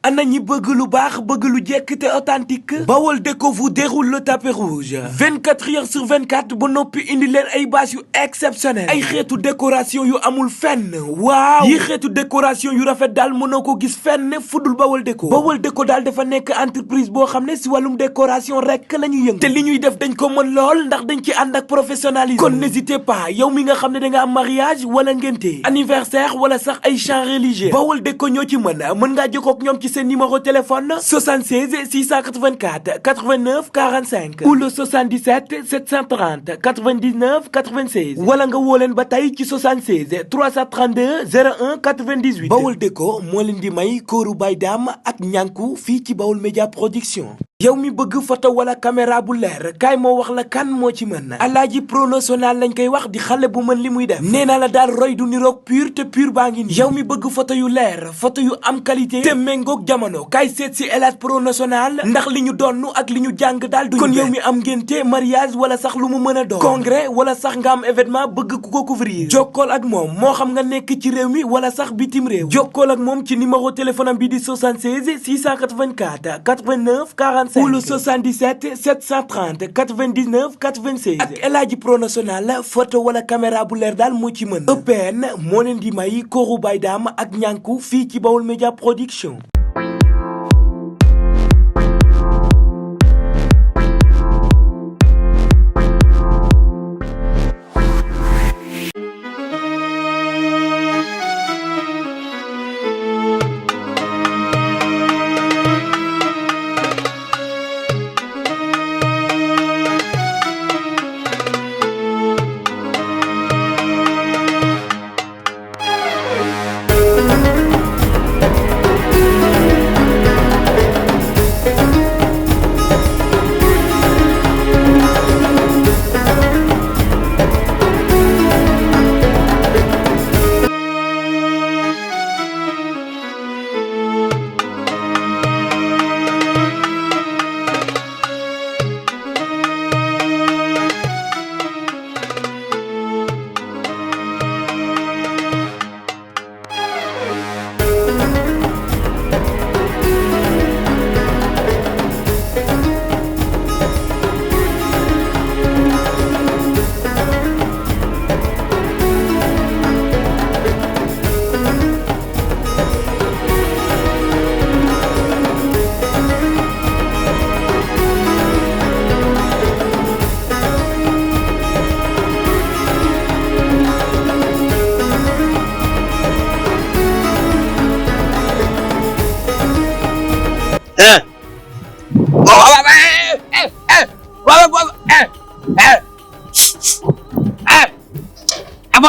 ana ñi bëgg lu baax bëgg lu jekk te authentique Baol Déco vous déroule le tapis rouge 24 heures sur 24 ba noppi indi leen ay bâche yu exceptionnel ay xeetu décoration yu amul fenn waaw yi xeetu décoration yu rafet daal mënoo ko gis fenn fudul Baol Déco daal dafa nekk entreprise boo xam ne si wàllum décoration rek la ñuy yëngu te li ñuy def dañ ko mën lool ndax dañ ci ànd ak professionnalisme kon n'hésitez pas yow mi nga xam ne da nga am mariage wala ngénte anniversaire wala sax ay chants religieux Baol Déco ñoo ci mën ngaa jokkoo ak ñoom ci seen numéro téléphone 76 684 89 45 ou le 77 730 99 96 wala nga woo leen ba tey ci 76 332 01 98 Baol Déco moo leen di may Kooru Baye ak Niankou fii ci Baol Média Production. yow mi bëgg photo wala caméra bu leer kaay moo wax la kan moo ci mën alaaji promotionnel lañ koy wax di xale bu mën li muy def nee naa la daal roy du niroog pur te pur baa ngi nii yow mi bëgg photo yu leer photo yu am qualité te méngoog jamono kaay seet si elage promotionnel ndax li ñu donn ak li ñu jàng daal duñu kon yow mi am ngénte mariage wala sax lu mu mën a doon congrès wala sax nga am événement bëgg ku ko couvrir jokkool ak moom moo xam nga nekk ci réew mi wala sax bitim réew jokkool ak moom ci numéro téléphone am bi di 76 684 89 40 ou le 77 730 99 96 ak El Hadji Pro National photo wala caméra bu leer daal moo ci mën EPN moo leen di may Kooru Baye ak Niankou fii ci Baol Média Production.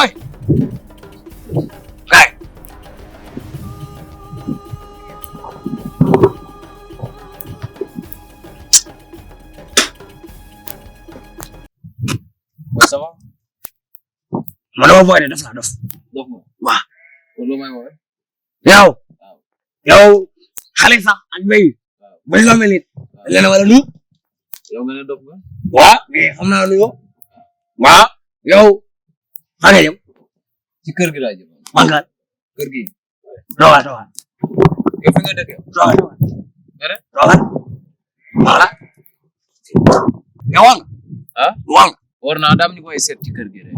Boy. Hey. Ça va? Ma dama boy de daf la dof. Dof ma. Waaw. Kon loo may woowee. yow xale sax ak béy. waaw bañ la mel ni. leen wala nu. yow nga ne dof nga. waaw mais xam naa lu yow. waaw yow. fan nga jëm. ci kër gi laa jëm. Bangal. kër gi. toogal. yow fi nga dëkk yow. toogal. nga ne. toogal. voilà. yow wàll. ah. wàll. war naa daam ñu koy seet ci kër gi rek.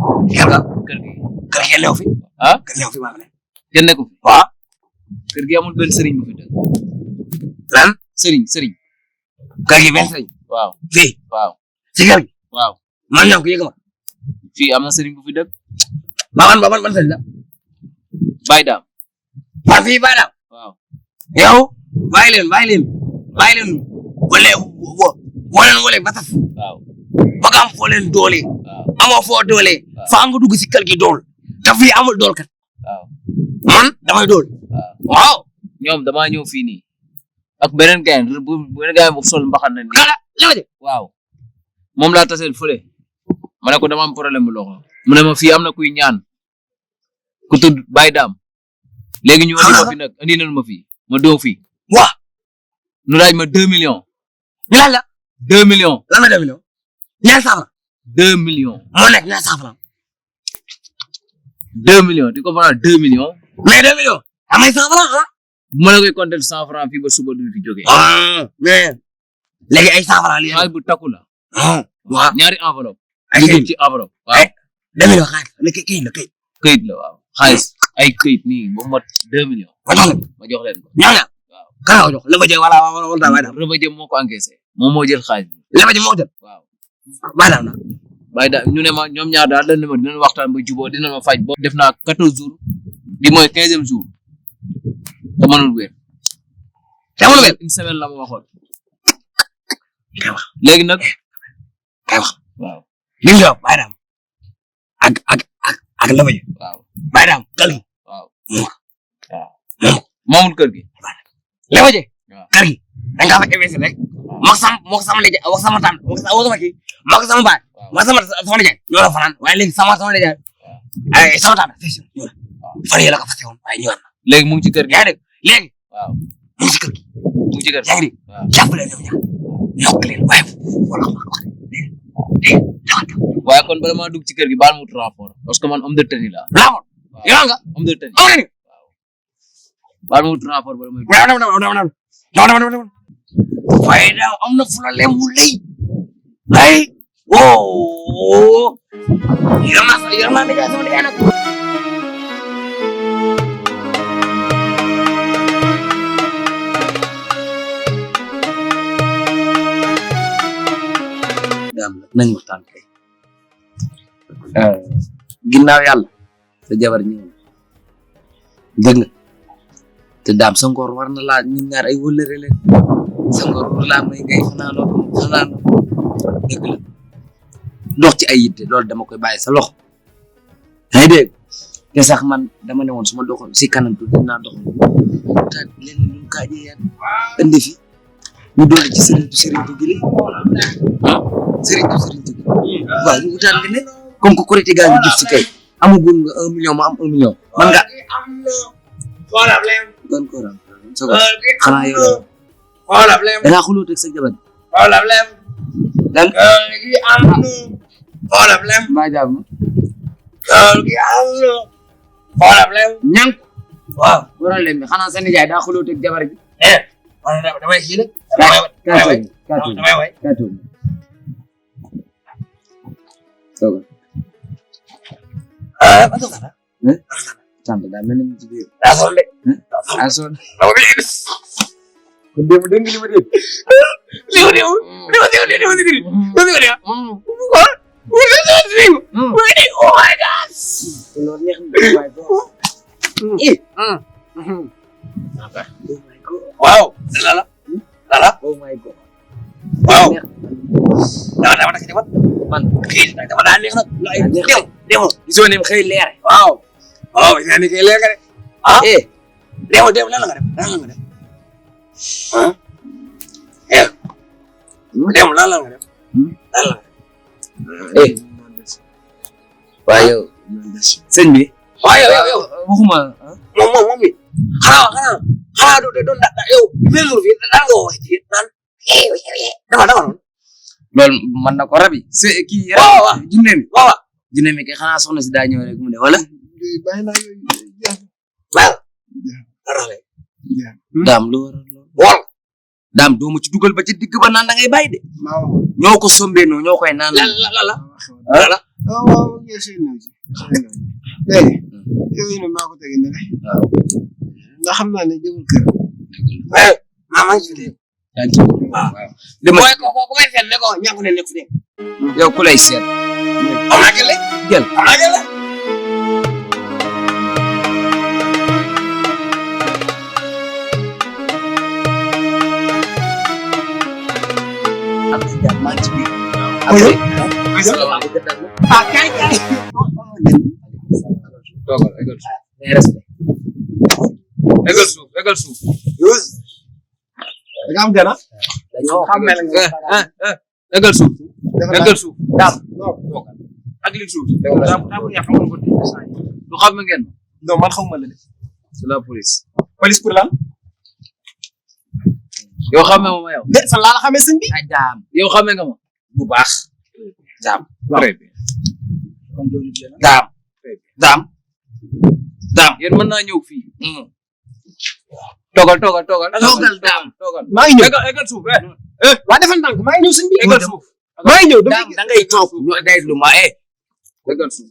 kër gi. kër gi leew fi. ah. kër leew fi maa ngi ne. kenn nekku fi. waaw. kër gi amul benn sëriñ bu fi dëkk. lan. sëriñ. kër gi benn sëriñ. waaw. fii. waaw. ci kër gi. waaw. man ñëw ko yëg ma. fii am na sëriñ bu fi dëkk. ban sëriñ la. Baye Dame. par fii Baye Dame. waaw. yow. bàyyi leen. wala ba taf. waaw. ba nga am foo leen doole. waaw. amoo foo doole. faa nga dugg si kër gi dool. te fii amul dool kat. waaw. man damay dool. waaw. ñoom damaa ñëw fii nii. ak beneen gaay bu sol mbaxal na nii. waaw. moom laa taseel fële. ma ne ko dama am problème bu loxo. mu ne ma fii am na kuy ñaan. ku tudd Baye Dame. léegi ñu andi ma fi nag andi nañu ma fii. ma doo fii. waaw. nu laaj ma 2 millions. ñu laaj la. 2 millions. lan la 2 millions. ñaar saafara. 2 millions. moo nekk ñaar saafara. 2 millions di ko faral 2 millions. mais 2 millions. amay saafara ah. bu ma la koy compter 100 francs fii ba suba du fi jógee. mais léegi ay 100 francs lii. xaalis bu takku la. waaw ñaari enveloppe. ay kayit ci enveloppe. waaw demi la xaalis la kayit la kayit. këyit la waaw xaalis ay këyit nii ba mot 2 millions. ma jox leen ko. ñaar waaw kan la ko jox Leba Dieng wala Reba Dieng moo ko encaissé moom moo jël xaalis bi. Leba Dieng moo ko jël. waaw. maanaam na. Baye daal ñu ne ma ñoom ñaar daal dañ ne ma dinañ waxtaan ba jubóo dina ma faj ba def naa 14 jours bi mooy 15e jour te mënul wér. te mënul wér une semaine la ma waxoon. kay wax léegi nag. kay wax waaw. li nga wax Baye Dame ak Leba Dieng. waaw Baye Dame kër gi. waaw. waaw moomul kër gi. Leba Dieng. waaw kër gi da nga fa investir rek. moo ko sama nijaay moo ko sama tànn moo ko sama kii moo ko sama baay moo ko sama nijaay ñoo la fanaan waaye léegi sama nijaay ay sama tànn ñëw na fan yii la ko fase woon waaye ñëwaat na. léegi mu ngi ci kër gi. yaa ngi dégg léegi. waaw mu ngi ci kër gi. mu ngi ci kër gi yaa ngi dégg. waaw jàppale ñoom ñaar yokk leen waaye wala waaye kon bala maa dugg ci kër gi baal ma wut rapport parce que man homme de tenue la. rapport yow nga homme de tenue. waaw baal ma wut rapport bala may. waaye daaw am na fu la leen mu lay ay woo yërëm naa nijaay sama nijaay nag. daam nañ waxtaan kay. ginnaaw yàlla sa jabar ñëw dégg nga te daam sa ngor war na laa ñun ñaar ay wëllëre leen sa ngor war laa may ngay fanaanoo dëgg la dox ci ay yitte loolu dama koy bàyyi sa loxo yaa ngi dégg te sax man dama ne woon su ma doxoon si kanam tuuti dinaa dox taat leneen lu kaajee yan indi fi ñu doole ci sëriñtu gi sëriñtu gi waaw ñu wutaan leneen comme que korité gaa ngi jëf si kay amagul nga 1 million ma am 1 million man nga doon ko ram so xanaa yow dangaa xulóot ak sa jabar dan mbaa jaam Niankou waaw problème bi xanaa sa nijaay daa xulóot ak jabar bi damay kii rek. damay way sant daa mel ni ci biir daa sonn de. daa sonn kon démb dégg nga li ma dégg. loolu neex na waay waaw. lala. oh my god waaw. dama takk jabar. man kii dama daa neex nag. dem. gisoo ne xëy leer waaw. waaw gis nga ni kay leer nga de. dem lan la nga def dem lan la nga def. waaye yow sëñ bi waaye yow waxuma moom bi xanaa doon yow même jour fii daan nga wax ci naan dama noonu. loolu mën na ko rabi kii waaw junne mi waaw junne mi kay xanaa soxna si daa ñëw rek mu ne wala waaw daam lu waral loolu wol daam doo ma ci dugal ba ci digg ba naan da ngay bàyyi de ñoo ko sombeenoo ñoo koy naan la waaw léegi yooyu ne maa ko tege ne waaw ndax xam naa ne jëmul kër maa ngi ci dee waaw booy ko may seet ne ko ñàkk ne nekk fi de yow ku lay seet am naa jël jël am naa jël am na jàmm maa ngi ci biir kay toogal égal suuf respect égal suuf da nga am gana dañoo xàmmee la nga égal suuf daam toogal ak li suuf du xam ngeen non man xamuma la de c'est la police police pour lan yow xamee ma yow de fan laa la xamee sëñ bi ay daam yow xamee nga ma bu baax daam très bien daam yéen mën naa ñëw fii toogal. maa ngi ñëw eggal suuf waa defal ndànk maa ngi ñëw sëñ bi eggal suuf maa ngi ñëw da ngay toog ñu déglu ma eggal suuf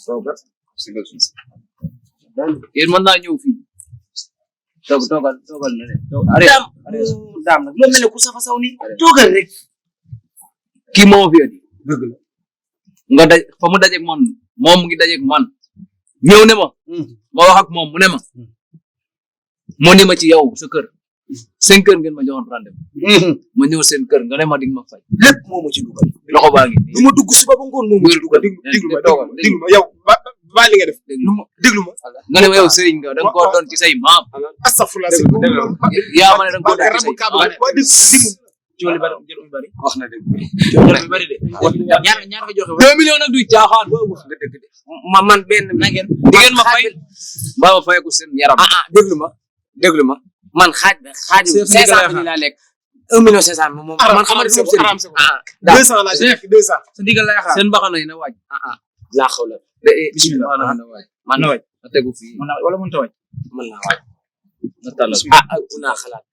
toogal yéen mën naa ñëw fii toogal na ne daam nag loo mel ne ku safa saw ni toogal rek kii moo fi indi dëgg la nga daj fa mu dajeeg man moom mu ngi dajeeg man ñëw ne ma ma wax ak moom mu ne ma moo ni ma ci yow sa kër 5 heures ngeen ma joxoon rendez-vous ma ñëw seen kër nga ne ma di nga ma fay lépp moo ma ci dugal loxo baa ngi du ma dugg suba ba ngoon moo ma ci dugal déglu ma yow ba li nga def déglu ma nga ne ma yow sëriñ nga da nga koo doon ci say maam astafurlah yaa ma ne da nga koo doon ci say maam jooli bari jël um bari wax na dëgg jooli bari de ñaar nga joxe 2 millions nag du caaxaan wax nga dëgg de man benn na ngeen di ngeen ma fay mbaa ma fayeku seen yaram déglu ma man xaaj 500 laa lekk 1 million 500 moom man xamante ne aram sa 200 laa lekk 200 sa digal lay xaar seen baxana yi na waaj laa xaw la bismillah na waaj man na waaj na tegu fii wala mënta waaj mën naa waaj na talal bu naa xalaat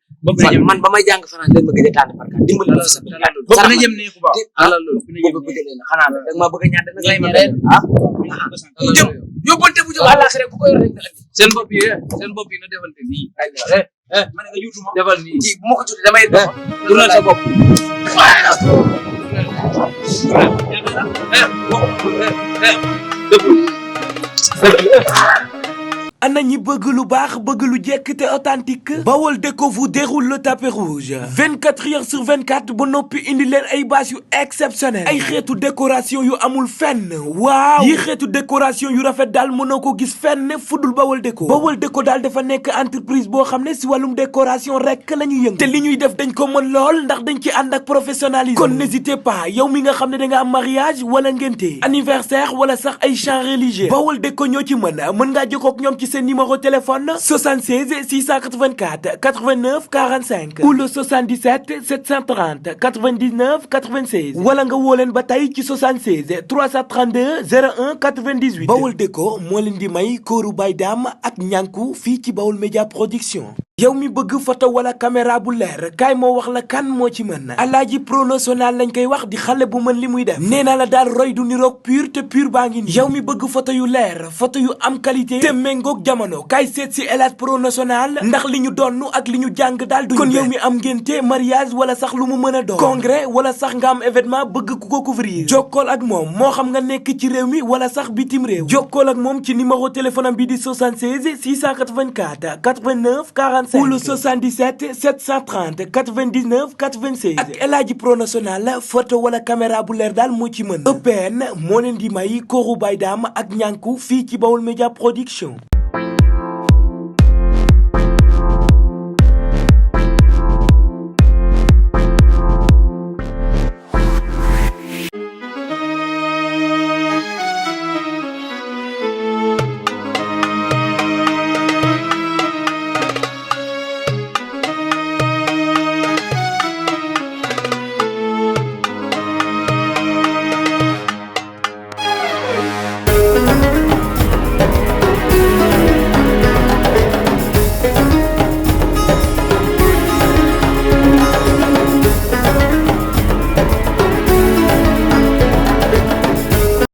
man ba may jàng France dañ ma gëj a tànn par carte dimbali ma fi sa benn laaj bokk na jëm ne ku baax boobu bëgg leen xanaa da nga ma bëgg a ñaan nag lay ma benn jëm yóbbante bu jóg àllaaxira ku ko yor rek na andi seen bopp yi na defante nii ma ne nga juutuma defal nii ci bu ma ko tuddee damay dunal sa bopp ana ñi bëgg lu baax bëgg lu jekk te authentique Baol Déco vous déroule le tapis rouge 24 heures sur 24 ba noppi indi leen ay bâche yu exceptionnel ay xeetu décoration yu amul fenn waaw yi xeetu décoration yu rafet daal mënoo ko gis fenn fudul Baol Déco daal dafa nekk entreprise boo xam ne si wàllum décoration rek la ñuy yëngu te li ñuy def dañ ko mën lool ndax dañ ci ànd ak professionnalisme kon n'hésitez pas yow mi nga xam ne da nga am mariage wala ngénte anniversaire wala sax ay chants religieux Baol Déco ñoo ci mën ngaa jokkoo ak ñoom ci seen numéro téléphone 76 684 89 45 ou le 77 730 99 96 wala nga woo leen ba tey ci 76 332 01 98 Baol Déco moo leen di may Kooru Baye ak Niankou fii ci Baol Média Production. yow mi bëgg photo wala caméra bu leer kaay moo wax la kan moo ci mën alaaji promotionnel lañ koy wax di xale bu mën li muy def nee naa la daal roy du niroog pur te pur baa ngi nii yow mi bëgg photo yu leer photo yu am qualité te méngoog jamono kaay seet si elage promotionnel ndax li ñu donnu ak li ñu jàng daal du kon yow mi am ngénte mariage wala sax lu mu mën a doon congrès wala sax nga am événement bëgg ku ko couvrir jokkool ak moom moo xam nga nekk ci réew mi wala sax bitim réew jokkool ak moom ci numéro téléphone am bi di 76 684 89 45 ou le 77 730 99 96 ak El Hadji Pro National photo wala caméra bu leer daal moo ci mën EPN moo leen di may Kooru Baye ak Niankou fii ci Baol Média Production.